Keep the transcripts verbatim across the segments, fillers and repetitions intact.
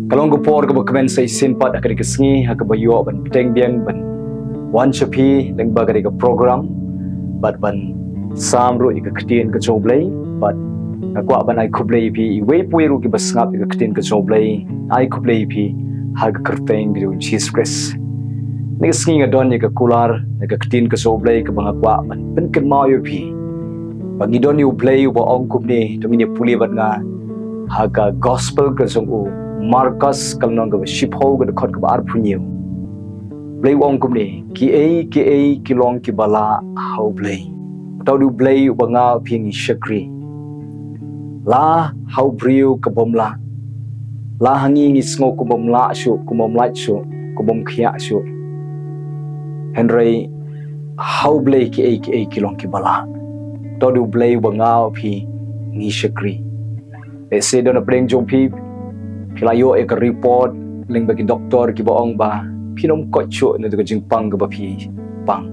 Ka long ka por kaba kmen sa shisien pat ha kane ka sngi, ha kaba ïoh ban bteng biang ban wan sha phi lyngba kane ka program, bad ban sam ruh ïa ka ktien ka jong U Blei, bad nga kwah ban ai khublei ïa phi, iwei pa iwei ruh kiba sngap ïa ka ktien ka jong U Blei, ai khublei ïa phi ha ka kyrteng ka jong U Jisu Khrist. Kane ka sngi nga don ïa ka kular na ka ktien ka jong U Blei kaba nga kwah ban pynkynmaw ïa phi. Ba ngi don ïa U Blei uba ong kumne, to ngin ïa pule bad nga ha ka gospel ka jong u Markos, ka lynnong kaba shiphew, ka dkhot kaba arphew hynñiew. U Blei u ong kumne, kiei kiei ki long kiba lah ha U Blei. Uta u dei U Blei uba nga bad phi ngi shakri. La ha u briew ka bym lah. La ha ngi ngi sngew kum bym lah shuh, kum bym lait shuh, kum bym khiah shuh. Hynrei ha U Blei kiei kiei ki long kiba lah. Uta u dei U Blei uba nga bad phi ngi shakri. Lehse don napdeng jong phi, phi la ïoh ïa ka report lyngba ki doktor kiba ong ba phin ym koit shuh na ka jingpang kaba phi pang.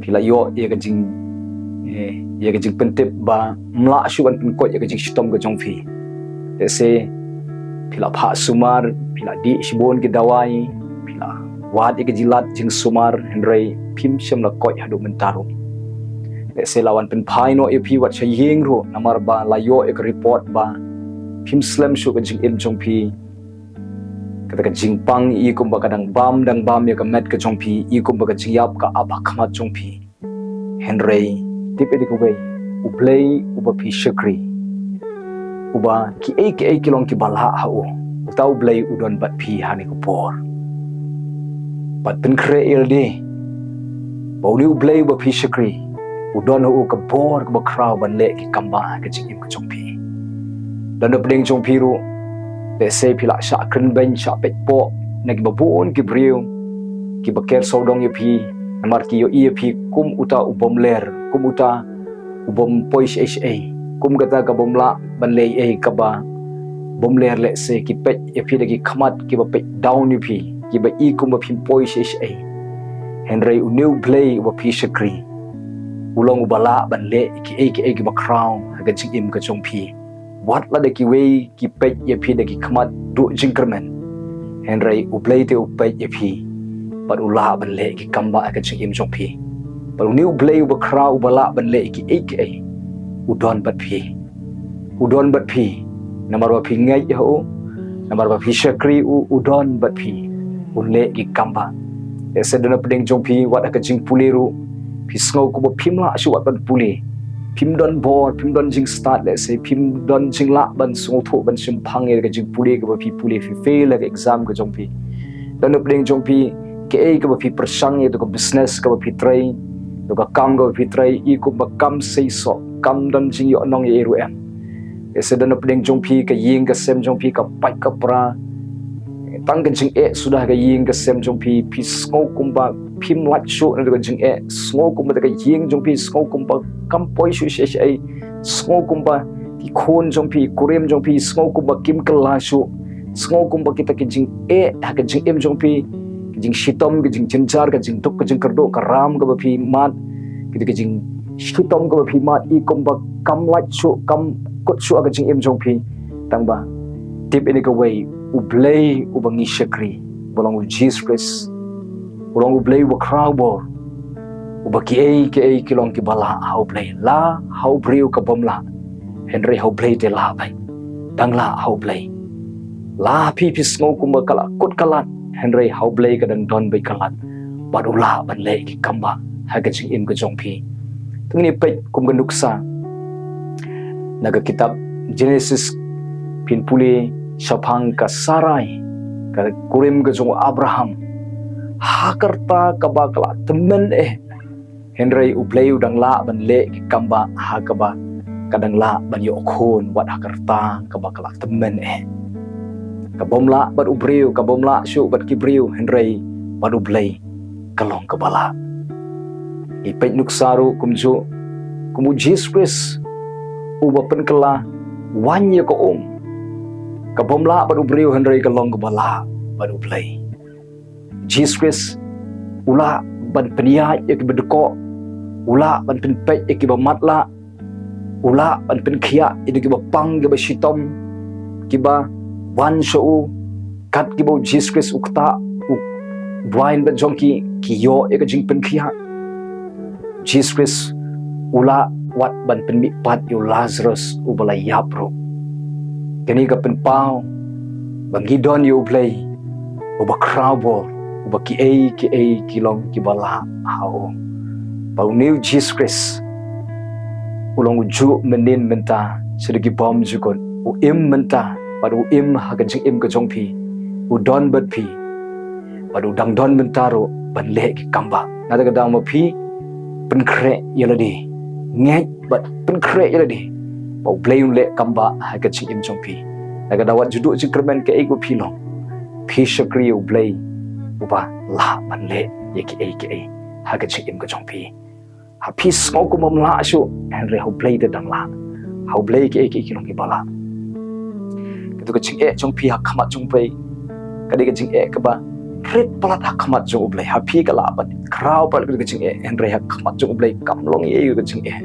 Phi la ïoh ïa ka jing, eh, ïa ka jingpyntip ba ym lah shuh ban pynkoit ïa ka jingshitom ka jong phi. Lehse phi la phah sumar, phi la dih shibun ki dawai, phi la wad ïa ka jinglat jingsumar, hynrei phim shym la koit haduh mynta ruh. Lehse la wan pynphai noh ïa phi wat sha ïing ruh, namar ba la ïoh ïa ka report ba phim slem shuh ka jingim jong phi. Kata ka jingpang i kumba ka dang bam, dang bam ïa ka met ka jong phi, i kumba ka jingïap ka ap ha khmat jong phi. Hynrei tip ïa kawei, U Blei uba phi shakri, uba kiei kiei ki long kiba lah ha u, uta U Blei u don bad phi ha kane ka por. Bad pynkhreh ïa lade ba une U Blei uba phi shakri u don ha u ka bor kaba khraw ban leh ki kambah ha ka jingim ka jong phi. Don napdeng jong phi ruh, lehse phi la shah kren beiñ, shah peit poh na kiba bun ki briew kiba ker sawdong ïa phi, namar ki ïohi ïa phi kum uta u bym ler, kum uta u bym poi shaei shaei, kum kata ka bym lah ban leh ei ei kaba bym ler. Lehse ki peit ïa phi da ki khmat kiba peit down ïa phi, kiba i kumba phim poi shaei shaei. Hynrei une U Blei uba phi shakri u long uba lah ban leh kiei kiei kiba khraw ha ka jingim ka jong phi. Wat lada kiwei ki peit ïa phi da ki khmat duh jingkyrmen, hynrei U Blei te u peit ïa phi bad u lah ban leh ki kambah ha ka jingim jong phi. Bad une U Blei uba khraw uba lah ban leh kiei kiei u don bad phi. U don bad phi. Namar ba phi ngeit ha u, namar ba phi shakri u, u don bad phi. Un leh ki kambah. Lehse don napdeng jong phi wat ha ka jingpule ruh phi sngew kumba phim lah shuh wat ban pule. Phim don bor, phim don jingstad, lehse phim don jinglah ban sngewthuh ban shemphang ïa ka jingpule kaba phi pule, phi fail ha ka exam ka jong phi. Don napdeng jong phi kiei kaba phi pyrshang ïa, to ka business kaba phi trei, to ka kam kaba phi trei, i kumba kam seisoh, kam don jingïohnong ïa ei ruh em. Lehse don napdeng jong phi ka ïing ka sem jong phi ka pait ka pra. Tang ka jingeh suda ka ïing ka sem jong phi, phi sngew kumba phim lait shuh na ka jingeh, sngew kumba ka ïing jong phi, sngew kumba kam poi shuh shaei shaei, sngew kumba ki khun jong phi, kurim jong phi, sngew kumba kim kylla shuh, sngew kumba kita ki jingeh ha ka jingim jong phi, ka jingshitom, ka jingjynjar, ka jingduk, ka jingkyrduh, ka ram kaba phi mad, kita ki jingshitom kaba phi mad, i kumba kam lait shuh, kam kut shuh ha ka jingim jong phi. Tang ba tip ïa kawei, U Blei uba ngi shakri, uba long U Jisu Khrist, u long U Blei uba khraw bor, uba kiei kiei ki long kiba lah ha U Blei. La ha u briew ka bym lah, hynrei ha U Blei te lah beit. Dang lah ha U Blei. La phi phi sngew kumba ka la kut ka lad, hynrei ha U Blei ka dang don beit ka lad. Bad u lah ban leh ki kambah ha ka jingim ka jong phi. To ngin ïa peit kum ka nuksa na ka kitab Genesis, phin pule shaphang ka Sarai, ka kurim ka jong u Abraham. Ha ka rta kaba ka la tymmen eh, hynrei U Blei u dang lah ban leh ki kambah ha kaba ka dang lah ban ïoh khun wat ha ka rta kaba ka la tymmen eh. Ka bym lah bad u briew, ka bym lah shuh bad ki briew, hynrei bad U Blei ka long kaba lah. Ngi peit nuksa ruh kumjuh, kum U Jisu Khrist uba pynkylla, wan ïa ka um. Ka bym lah bad u briew, hynrei ka long kaba lah bad U Blei. Jisu Khrist u lah ban pynïaid ïa kiba dkoh, u lah ban pynpeit ïa kiba matlah, u lah ban pynkhiah ïa kiba pang, kiba shitom, kiba wan sha u, Kat kiba u Jisu Khrist u ktah, u blind bad jong ki, ki ïoh ïa ka jingpynkhiah. Jisu Khrist u la wad ban pynmihpat ïa u Lazarus uba la ïap ruh. Kane ka pynpaw ba ngi don ïa u Blei uba khraw bor, uba kiei kiei ki long kiba lah ha u. Ba une u Jisu Khrist u long u juh mynnin mynta, sha ki bymjukut, u im mynta, bad u im ha ka jingim ka jong phi, u don bad phi, bad u dang don mynta ruh ban leh ki kambah. Na kata ka daw ma phi pynkhreh ïa lade, ngeit bad pynkhreh ïa lade ba u Blei un leh kambah ha ka jingim jong phi. Na kata ka daw wat ju duh jingkyrmen kaei kaba phi long, phi shakri ïa u Blei uba lah ban leh ïa kiei kiei ha ka jingim ka jong phi. Ha phi sngew kum bym lah shuh, hynrei ha u Blei te dang lah. Ha u Blei kiei kiei ki long kiba lah. Kata ka jingeh jong phi ha khmat jong u Blei ka dei ka jingeh kaba rit palat ha khmat jong u Blei. Ha phi ka lah ban khraw palat ka jingeh, hynrei ha khmat jong u Blei kam long ei ei ka jingeh.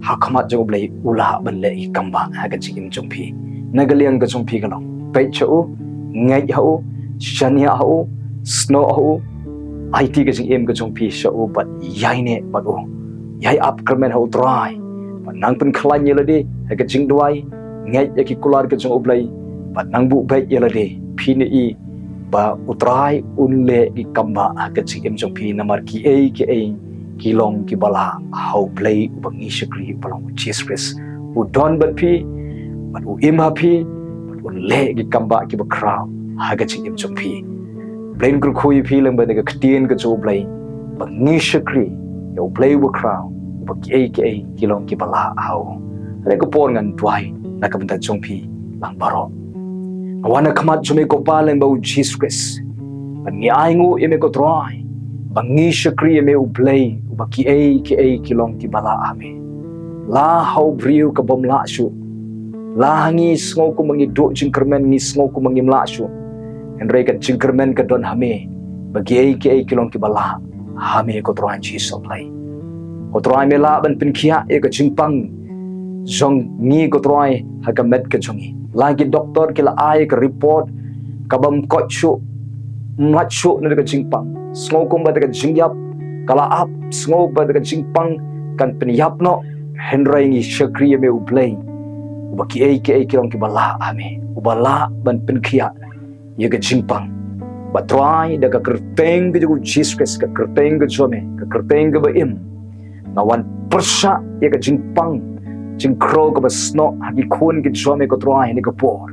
Ha khmat jong u Blei u lah ban leh ïa ki kambah ha ka jingim jong phi. Na ka liang ka jong phi ka long, peit sha u, ngeit ha u, shaniah ha u, snoh ha u, aiti ka jingim ka jong phi sha u bad ïaineh bad u. Ïai ap kyrmen ha u Trai bad nang pynkhlaiñ ïa lade ha ka jingduwai, ngeit ïa ki kular ka jong u Blei bad nang buh beit ïa lade. Phin ïohi ba u Trai un leh ki kambah ha ka jingim jong phi, namar kiei kiei ki long kiba lah ha u Blei uba ngi shakri, uba long u Jisu Khrist. U don bad phi, bad u im ha phi, bad un leh ki kambah kiba khraw ha ka jingim jong phi. Blei un kyrkhu ïa phi lyngba kane ka ktien ka jong u Blei, ba ngi shakri ïa u Blei uba khraw, uba kiei kiei ki long kiba lah ha u. Ha kane ka por ngan duwai na ka bynta jong phi lang baroh. Nga wan ha khmat jong me ko Pa lyngba u Jisu Khrist, bad ngi ainguh ïa me ko Trai ba ngi shakri ïa me u Blei uba kiei kiei ki long kiba lah ha me. La ha u briew ka bym lah shuh, la ha ngi sngew kum ba ngi duh jingkyrmen, ngi sngew kum ba ngim lah shuh, hynrei ka jingkyrmen ka don ha me ba kiei kiei ki long kiba lah ha me ko Trai Jisu Blei. Ko Trai, me lah ban pynkhiah ïa ka jingpang jong ngi ko Trai ha ka met ka jong ngi. La ki doktor ki la ai ka report ka bym koit shuh, ym lait shuh na ka jingpang. Sngew kum ba ka jingïap ka la ap, sngew ba ka jingpang kan pynïap noh, hynrei ngi shakri ïa me u Blei uba kiei kiei ki long kiba lah ha me, uba lah ban pynkhiah ïa ka jingpang. Ba Trai, da ka kyrteng ka jong u Jisu Khrist, ka kyrteng ka jong me, ka kyrteng kaba im, nga wan pyrshah ïa ka jingpang jingkhrew kaba snoh ha ki khun ki jong me ko Trai ha kane ka por.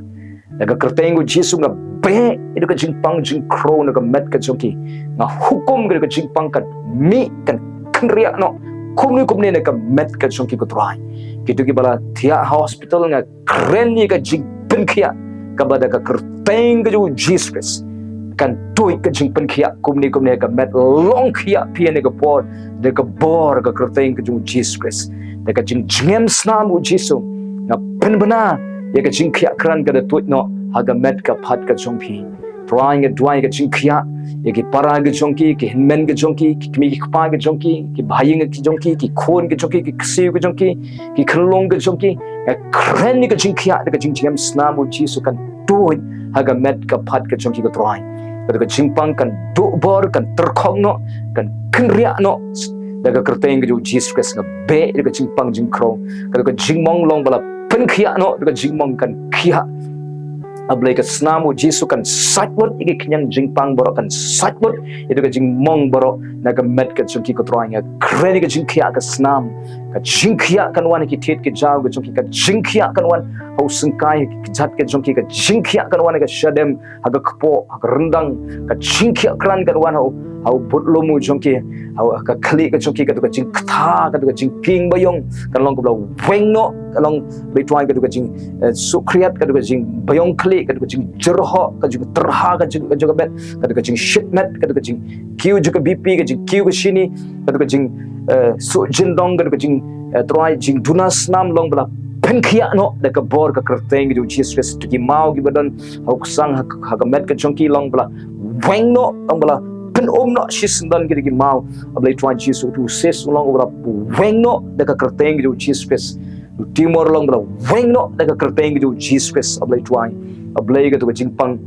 Da ka kyrteng ka jong u Jisu nga beh ïa ka jingpang jingkhrew na ka met ka jong ki. Nga hukum ka jingpang kan mih, kan kynriah noh kumne kumne na ka met ka jong ki ko Trai. Kito kiba la thiah ha hospital, nga kren ïa ka jingpynkhiah kaba da ka kyrteng ka jong u Jisu Khrist kan tuid ka jingpynkhiah kumne kumne ha ka met. Long khiah phi ha kane ka por da ka bor ka kyrteng ka jong u Jisu Khrist. Da ka jingjngem snam u Jisu nga pynbna ïa ka jingkhiah krat ka da tuid noh ha ka met ka phad ka jong phi. Trai, nga duwai ka jingkhiah ïa ki para ka jong ki, ki hynmen ka jong ki, ki kmie ki kpa ka jong ki, ki bahaïing ka jong ki, ki khun ka jong ki, ki ksiew ka jong ki, ki khyllung ka jong ki. Nga kren ïa ka jingkhiah da ka jingjngem snam u Jisu kan tuid ha ka met ka phad ka jong ki ko Trai. Kata ka jingpang kan duh bor, kan tyrkhong noh, kan kynriah noh da ka kyrteng ka jong u Jisu Khrist. Nga beh ïa ka jingpang jingkhrew. Kata ka jingmong long ba la pynkhiah noh da ka jingmong kan khiah. A Blei, ka snam u Jisu kan sait lut ïa ka khñiang jingpang baroh, kan sait lut ïa ka jingmong baroh na ka met ka jong ki ko Trai. Nga kren ïa ka jingkhiah ka snam. Ka jingkhiah kan wan ha ki thied ki jaw ka jong ki, ka jingkhiah kan wan ha u syngkai, ha ki kjat ka jong ki, ka jingkhiah kan wan ha ka shadem, ha ka kpoh, ha ka ryndang, ka jingkhiah krat kan wan ha u, ha u budlum u jong ki, ha u, ha ka khlieh ka jong ki, kata ka jingktha, kata ka jingkieng baïong kan long kaba la weng noh, kan long, Blei Trai, kata ka jing, eh, sukriat, kata ka jingbaïong khlieh, kata ka jingjyrhoh, ka jingtyrha ka jong, ka jong ka met, kata ka jingshit met, kata ka jingkiew jong ka B P, ka jingkiew ka shini, kata ka jing, eh, suh jyndong, kata ka jing, eh, Trai, jingduna snam long ba la pynkhiah noh da ka bor ka kyrteng ka jong u Jisu Khrist. Kito ki maw kiba don ha u ksang, ha, ha ka met ka jong ki long ba la weng noh, long ba la pyn-um noh shisyndon kito ki maw. A Blei Trai Jisu, utu u cyst long ba la weng noh da ka kyrteng ka jong u Jisu Khrist. U tumor long ba la weng noh da ka kyrteng ka jong u Jisu Khrist. A Blei Trai, A Blei, kata ka jingpang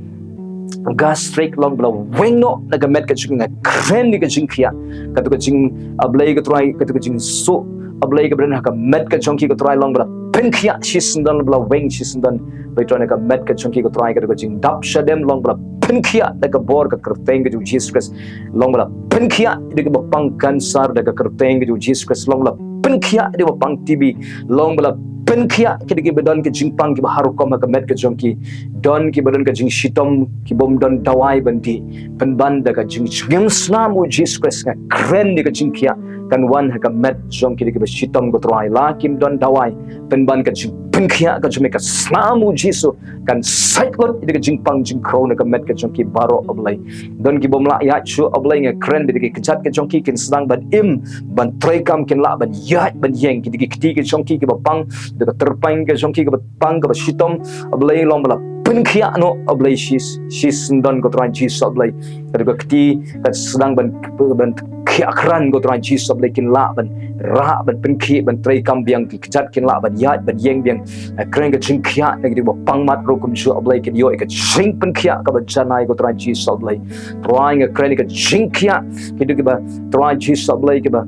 gastric long ba la weng noh na ka met ka jong ki, nga kren ïa ka jingkhiah. Kato ka jing, A Blei ko Trai, kato ka jingsuh, A Blei, kaba don ha ka met ka jong ki ko Trai, long ba la pynkhiah shisyndon, ba la weng shisyndon. Ba ïa Trai na ka met ka jong ki ko Trai, kato ka jingdap shadem long ba la pynkhiah da ka bor ka kyrteng ka jong u Jisu Khrist. Long ba la pynkhiah ïa kiba pang cancer da ka kyrteng ka jong u Jisu Khrist. Long ba la pynkhiah ïa kiba pang T B. Long ba la pynkhiah ïa kiba don ka jingpang kiba har rukom ha ka met ka jong ki. Don kiba don ka jingshitom, kibym don dawai ban dih. Pynban da ka jingshngim snam u Jisu Khrist, nga kren ïa ka jingkhiah kan wan ha ka met jong ki da kiba shitom ko Trai, la kim don dawai. Pynban ka jingpynkhiah ka jong me, ka snam u Jisu kan sait lut ïa ka jingpang jingkhrew na ka met ka jong ki baroh, A Blei. Don kibym lah ïaid shuh, A Blei, nga kren ba da ki kjat ka jong ki kin sdang ban im, ban treikam, kin lah ban ïaid ban ïeng. Ki da ki kti ka jong ki kiba pang, da ka tyrpeng ka jong ki kaba pang kaba shitom, A Blei, long ba la pynkhiah noh, A Blei, shi, shisyndon ko Trai Jisu, A Blei. Kato ka kti ka sdang ban, ban khiah krat ko Trai Jisu, A Blei, kin lah ban rah, ban pynkhih, ban treikam biang, ki kjat kin lah ban ïaid ban ïeng biang. Nga kren ka jingkhiah na kito kiba pang mat ruh kumjuh, A Blei, kin ïoh ïa ka jingpynkhiah kaba janai ko Trai Jisu, A Blei. Trai, nga kren ïa ka jingkhiah kito kiba, Trai Jisu, A Blei, kiba,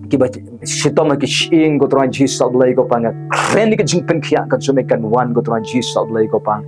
kiba shitom ha ki shyieng ko Trai Jisu, A Blei, ko Pa. Nga kren ïa ka jingpynkhiah ka jong me kan wan ko Trai Jisu, A Blei, ko Pa.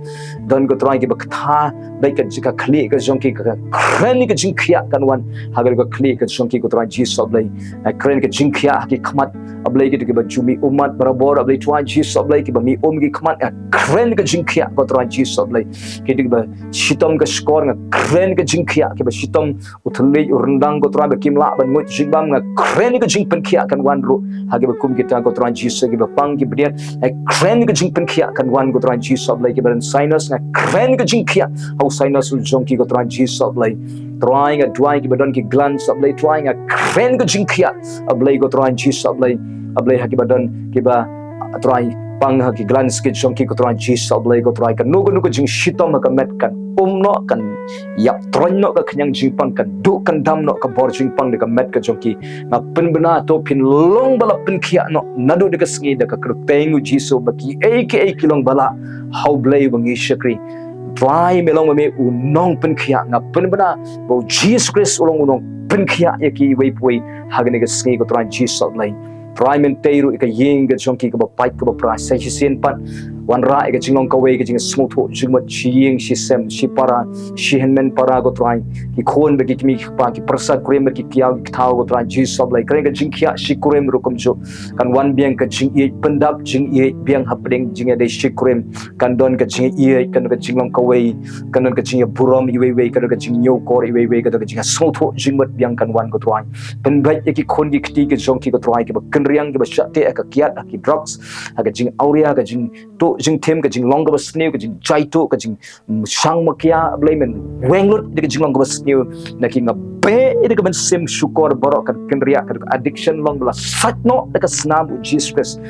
Don ko Trai kiba ktah bad ka jing, ka khlieh ka jong ki, nga kren ïa ka jingkhiah kan wan ha ka khlieh ka jong ki ko Trai Jisu, A Blei. Nga kren ïa ka jingkhiah ha ki khmat, A Blei, kito kiba ju mih ummat barabor, A Blei, Trai Jisu, A Blei, kiba mih um ki khmat, nga kren ïa ka jingkhiah ko Trai Jisu, A Blei. Kito kiba shitom ka shkor, nga kren ïa ka jingkhiah, kiba shitom u thylliej u ryndang ko Trai, ba kim lah ban nguid jingbam, nga kren ïa ka jingpynkhiah kan wan ruh ha kiba kum kita ko Trai Jisu, kiba pang ki bniat. Nga kren ïa ka jingpynkhiah kan wan ko Trai Jisu, A Blei, kiba don sinus, nga kren ïa ka jingkhiah ha u sinus u jong ki ko Trai Jisu, A Blei. Trai, nga duwai kiba don ki glands, A Blei, Trai, nga kren ïa ka jingkhiah, A Blei, ko Trai Jisu, A Blei. A Blei, ha kiba don kiba, Trai, pang ha ki glands ki jong ki ko Trai Jisu, A Blei, ko Trai. Kano kano ka jingshitom ha ka met kan um noh, kan ïap troiñ noh ka khñiang jingpang, kan duh kan dam noh ka bor jingpang da ka met ka jong ki. Nga pynbna to phin long ba la pynkhiah noh naduh da ka sngi da ka kyrteng u Jisu, ba kiei kiei ki long ba lah ha U Blei uba ngi shakri. Trai, me long ba me u nongpynkhiah. Nga pynbna ba u Jisu Khrist u long u nongpynkhiah ïa kiwei pa wei ha kane ka sngi ko Trai Jisu, A Blei. Trai, men tei ruh ïa ka ïing ka jong ki kaba pait kaba pra, sa shisien pat wanrah ïa ka jinglong kawei ka jingsngewthuh jingmut shi ïing shi sem, shi para, shi hynmen para ko Trai. Ki khun bad ki kmie ki kpa, ki pyrsa kurim bad ki kiaw ki kthaw ko Trai Jisu, A Blei. Kren ka jingkhiah shi kurim ruh kumjuh. Kan wan biang ka jingïeit, pyndap jingïeit biang hapdeng jingïadei shi kurim. Kan don ka jingïeit, kan don ka jinglong kawei, kan don ka jingïaburom iwei iwei, kan don ka jingïakor iwei iwei, kan don ka jingsngewthuh jingmut biang kan wan ko Trai. Pynbeit ïa ki khun ki kti ki jong ki ko Trai, kiba kynriang, kiba shah teh ha ka kiad, ha ki drugs, ha ka jingawria, ka jingtuh jingthim, ka jinglong kaba sniew, ka jingjaituh, ka jingshang makia, A Blei, men weng lut da ka jinglong kaba sniew na ki. Nga beh ïa ka mynsiem shukor baroh kan kynriah, ka addiction long ba la sait noh da ka snam u Jisu Khrist.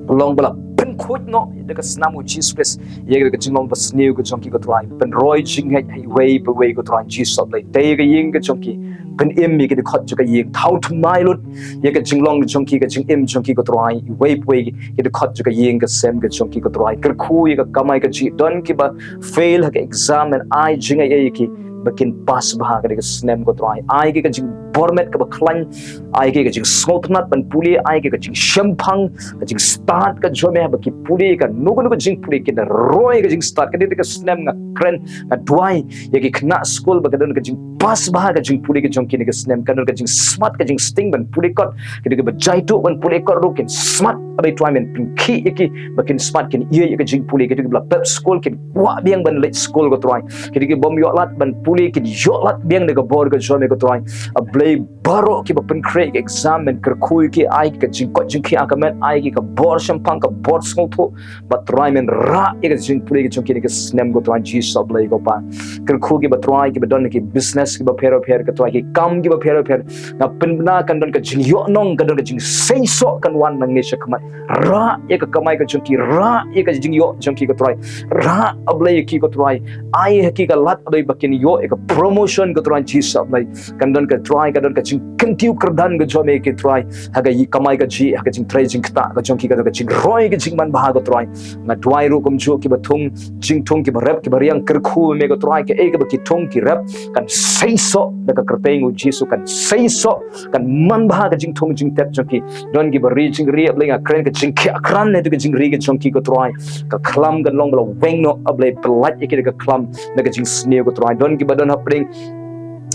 Long ba la pynkhuid noh da ka snam u Jisu Khrist ïa ka jinglong ba sniew ka jong ki ko Trai. Pynroi jingheh ha iwei pa iwei ko Trai Jisu, A Blei. Tei ïa ka ïing ka jong ki, pynim ïa ki dkhot jong ka ïing, thaw thymmai lut ïa ka jinglong ka jong ki, ka jingim jong ki ko Trai, iwei pa iwei ki dkhot jong ka ïing ka sem ka jong ki ko Trai. Kyrkhu ïa ka kamai kajih, don kiba fail ha ka exam, men ai jingaiei ïa ki ba kin pass bha ha kane ka snem ko Trai. Ai ki ka jingbymman kaba khlaiñ, ai ki ka jingsngewtynnat ban pule, ai ki ka jingshemphang, ka jingstad ka jong me ba ki pule, kano kano ka jingpule kin da roi ka jingstad. Kane ka snem nga kren, nga duwai ïa ki khynnah skul ba ka don ka jingpass bha ka jingpule ka jong ki kane ka snem, ka don ka jingsmat ka jingsting ban pule kot, kane ka ba jaituh ban pule kot ruh kin smat, A Blei Trai, men pynkhih ïa ki ba kin smat, kin ïeit ïa ka jingpule, kito kiba la pep skul kin kwah biang ban leit skul ko Trai, kito kibym ïoh lad ban pule kin ïoh lad biang da ka bor ka jong me ko Trai. A Blei, baroh kiba pynkhreh ïa ka exam, men kyrkhu ïa ki, ai ki ka jingkoit jingkhiah ha ka met, ai ki ka bor shemphang, ka bor sngewthuh, bad Trai, men rah ïa ka jingpule ka jong ki kane ka snem ko Trai Jisu, A Blei, ko Pa. Kyrkhu kiba Trai, kiba don ki business kiba pher pher, ko Trai, ki kam kiba pher pher. Nga pynbna kan don ka jingïohnong, kan don ka jingseisoh kan wan nangne sha khmat. Rah ïa ka kamai ka jong ki, rah ïa ka jingïoh jong ki, ko Trai. Rah, A Blei, ïa ki, ko Trai. Ai ha ki ka lad, A Blei, ba kin ïoh ïa ka promotion, ko Trai Jisu, A Blei. Kan don, ko Trai, kan don ka jingkyntiew kyrdan ka jong me, ko Trai, ha ka kamai kajih, ha ka jingtrei jingktah ka jong ki, ka don ka jingroi ka jingmanbha, ko Trai. Nga duwai ruh kumjuh kiba thung jingthung, kiba rep kiba riang, kyrkhu me, ko Trai, kaei kaba ki thung ki rep kan seisoh da ka kyrteng U Jisu, kan seisoh, kan manbha ka jingthung jingtep jong ki. Don kiba ri jingri, A Blei, nga kren ka jingkhiah krat na ka jingri ka jong ki, ko Trai. Ka khlam kan long ba la weng noh, A Blei, pynlait ïa ki da ka khlam na ka jingsniew, ko Trai. Don kiba don hapdeng,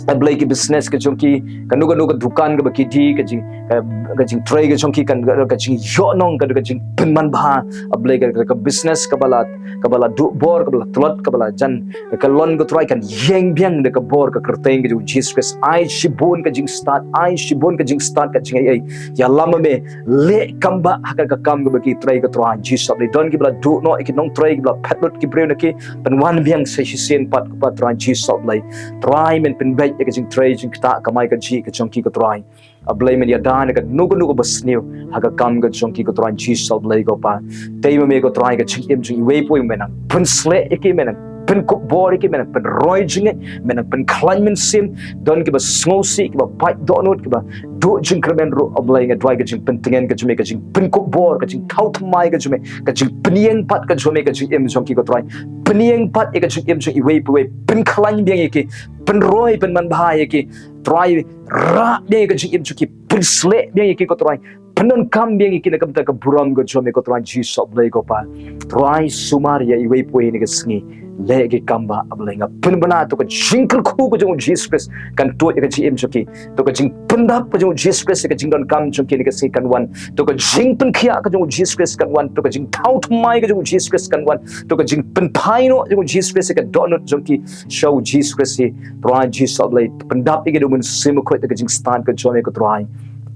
A Blei, ki business ka jong ki, kano kano ka dukan kaba ki die, ka jing, ka, ka jingtrei ka jong ki, kan ka, ka jingïohnong, ka, ka jingpynmanbha, A Blei, ka, ka, ka business kaba la, kaba la duh bor, kaba la tlot, kaba la jan kyllon, ko Trai, kan ïeng biang da ka bor ka kyrteng ka jong U Jisu Khrist. Ai shibun ka jingstad, ai shibun ka jingstad ka jingaiei. Ïalam me, leh kam ba ha ka, ka kam kaba ki trei, ko Trai Jisu, A Blei. Don kiba la duh noh ïa ki nongtrei, kiba la phet lut ki briew na ki, pynwan biang sa shisien pat, ko Pa, Trai Jisu, A Blei. Trai, men pynbeit ïa ka jingtrei jingktah kamai kajih ka jong ki, ko Trai. A Blei, men ïada na kano kano kaba sniew ha ka kam ka jong ki, ko Trai Jisu, A Blei, ko Pa. Te ma me, ko Trai, ka jingim jong iwei pa iwei, men nang pynsleh ïa ki, men nang pynkup bor ïa ki, men nang pynroi jingngeit, men nang pynkhlaiñ mynsiem. Don kiba sngewsih, kiba pait dohnud, kiba duh jingkyrmen ruh, A Blei, nga duwai ka jingpyntngen ka jong me, ka jingpynkup bor, ka jingthaw thymmai ka jong me, ka jingpynïeng pat ka jong me, ka jingim jong ki, ko Trai. Pynïeng pat ïa ka jingim jong iwei pa iwei, pynkhlaiñ biang ïa ki, pynroi pynmanbha ïa ki, Trai. Rah biang ïa ka jingim jong ki, pynsleh biang ïa ki, ko Trai. Pyndonkam biang ïa ki na ka bynta ka burom ka jong me, ko Trai Jisu, A Blei, ko Pa. Trai, sumar ïa iwei pa iwei ha kane ka sngi. Leh ki kam ba, A Blei, nga pynbna to ka jingkyrkhu ka jong U Jisu Khrist kan tuid ïa ka jingim jong ki. To ka jingpyndap ka jong U Jisu Khrist ïa ka jingdonkam jong ki ha kane ka sngi kan wan. To ka jingpynkhiah ka jong U Jisu Khrist kan wan. To ka jingthaw thymmai ka jong U Jisu Khrist kan wan. To ka jingpynphai noh jong U Jisu Khrist ïa ka dohnud jong ki sha U Jisu Khrist hi. Trai Jisu, A Blei, pyndap ïa ki da U Mynsiem Bakhuid, da ka jingstad ka jong me, ko Trai.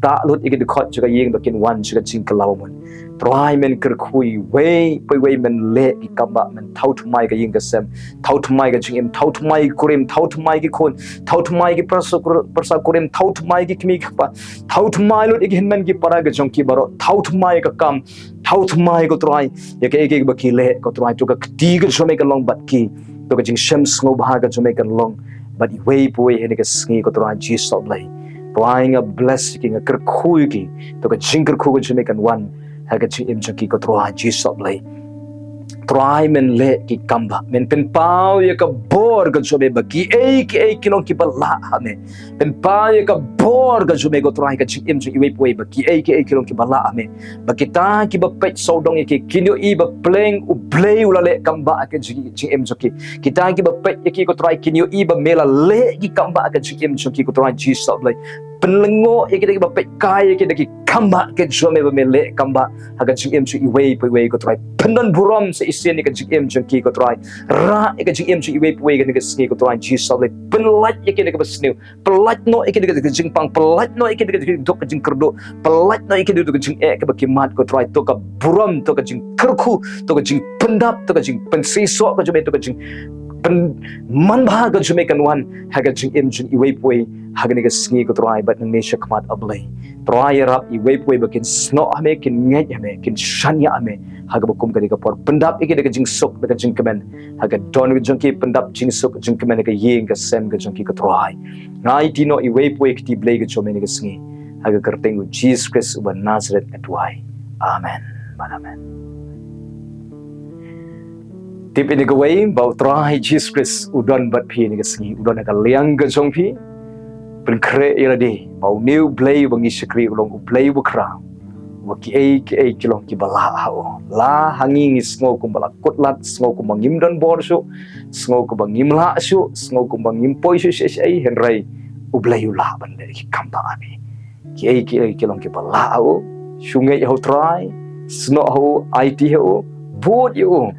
Tah lut ïa ki dkhot jong ka ïing ba kin wan sha ka jingkylla mon. Trai, men kyrkhu iwei pa iwei, men leh ki kam ba, men thaw thymmai ka ïing ka sem, thaw thymmai ka jingim, thaw thymmai ki kurim, thaw thymmai ki khun, thaw thymmai ki pyrsa kur-, pyrsa kurim, thaw thymmai ki kmie ki kpa, thaw thymmai lut ïa ki hynmen ki para ka jong ki baroh, thaw thymmai ka kam, thaw thymmai, ko Trai, ïa kaei kaei ba ki leh, ko Trai, to ka kti ka jong me kan long bad ki, to ka jingshem sngewbha ka jong me kan long bad iwei pa iwei ha kane ka sngi, ko Trai Jisu, A Blei. Trai, nga bless ïa ki, nga kyrkhu ïa ki, to ka jingkyrkhu ka jong me kan wan ha ka jingim jong ki, ko Trai Jisu, A Blei. Trai, men leh ki kam ba, men pynpaw ïa ka bor ka jong me ba kiei kiei ki long kiba lah ha me. Pynpaw ïa ka bor ka jong me, ko Trai, ha ka jingim jong iwei pa iwei ba kiei kiei ki long kiba lah ha me. Ba kita kiba peit sawdong ïa ki kin ïohi ba pleng U Blei u la leh kam ba ha ka jing-, jingim jong ki. Kita kiba peit ïa ki, ko Trai, kin ïohi ba me la leh ki kam ba ha ka jingim jong ki, ko Trai Jisu, A Blei. Pynlyngngoh ïa kita kiba peit kai ïa ki da ki kam ba ka jong me ba me leh kam ba ha ka jingim jong iwei pa iwei, ko Trai. Pyndon burom sa shisien ïa ka jingim jong ki, ko Trai. Rah ïa ka jingim jong iwei pa iwei ha kane ka sngi, ko Trai Jisu, A Blei. Pynlait ïa ki da kaba sniew. Pynlait noh ïa ki da ka jingpang, pynlait noh ïa ki da ka jingduk ka jingkyrduh, pynlait noh ïa ki da ka jingeh kaba ki mad, ko Trai. To ka burom, to ka jingkyrkhu, to ka jingpyndap, to ka jingpynseisoh ka jong me, to ka jingpynmanbha ka jong me kan wan ha ka jingim jong iwei pa iwei ha kane ka sngi, ko Trai, bad nangne shakhmat, A Blei. Trai, ïarap iwei pa iwei ba kin snoh ha me, kin ngeit ha me, kin shaniah ha me ha kaba kum kane ka por. Pyndap ïa ki da ka jingsuk, da ka jingkmen ha ka dohnud ka jong ki, pyndap jingsuk jingkmen ha ka ïing ka sem ka jong ki, ko Trai. Nga aiti noh iwei pa iwei ha ka kti Blei ka jong me ha kane ka sngi, ha ka kyrteng U Jisu Khrist uba Nasaret nga duwai. Amen. Amen. Tip ïa kawei, ba U Trai Jisu Khrist u don bad phi ha kane ka sngi, u don ha ka liang ka jong phi. Pynkhreh ïa lade ba une U Blei uba ngi shakri u long U Blei uba khraw, uba kiei kiei ki long kiba lah ha u. La ha ngi ngi sngew kumba la kut lad, sngew kumba ngim don bor shuh, sngew kumba ngim lah shuh, sngew kumba ngim poi shuh shaei shaei, hynrei U Blei u lah ban leh ki kam ba ha phi. Kiei kiei ki long kiba lah ha u. Shu ngeit ha U Trai, snoh ha u, aiti ha u, bud ïa u.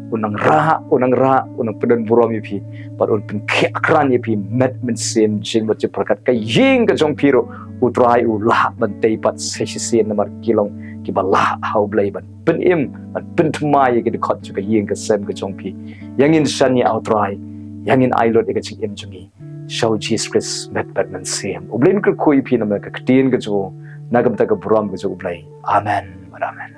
Un nang rah, un nang rah, un nang pyndon burom ïa phi, bad un pynkhiah krat ïa phi, met mynsiem, jingmut jingpyrkhat, ka ïing ka jong phi ruh U Trai u lah ban tei pat sa shisien, namar ki long kiba lah ha U Blei ban pynim, ban pynthymmai ïa ki dkhot jong ka ïing ka sem ka jong phi. Ïa ngin shaniah ha U Trai, ïa ngin ai lut ïa ka jingim jong ngi. sha u Jisu Khrist met bad mynsiem. U Blei un kyrkhu ïa phi namar ka ktien ka jong u, na ka bynta ka burom ka jong u Blei. Amen. Amen.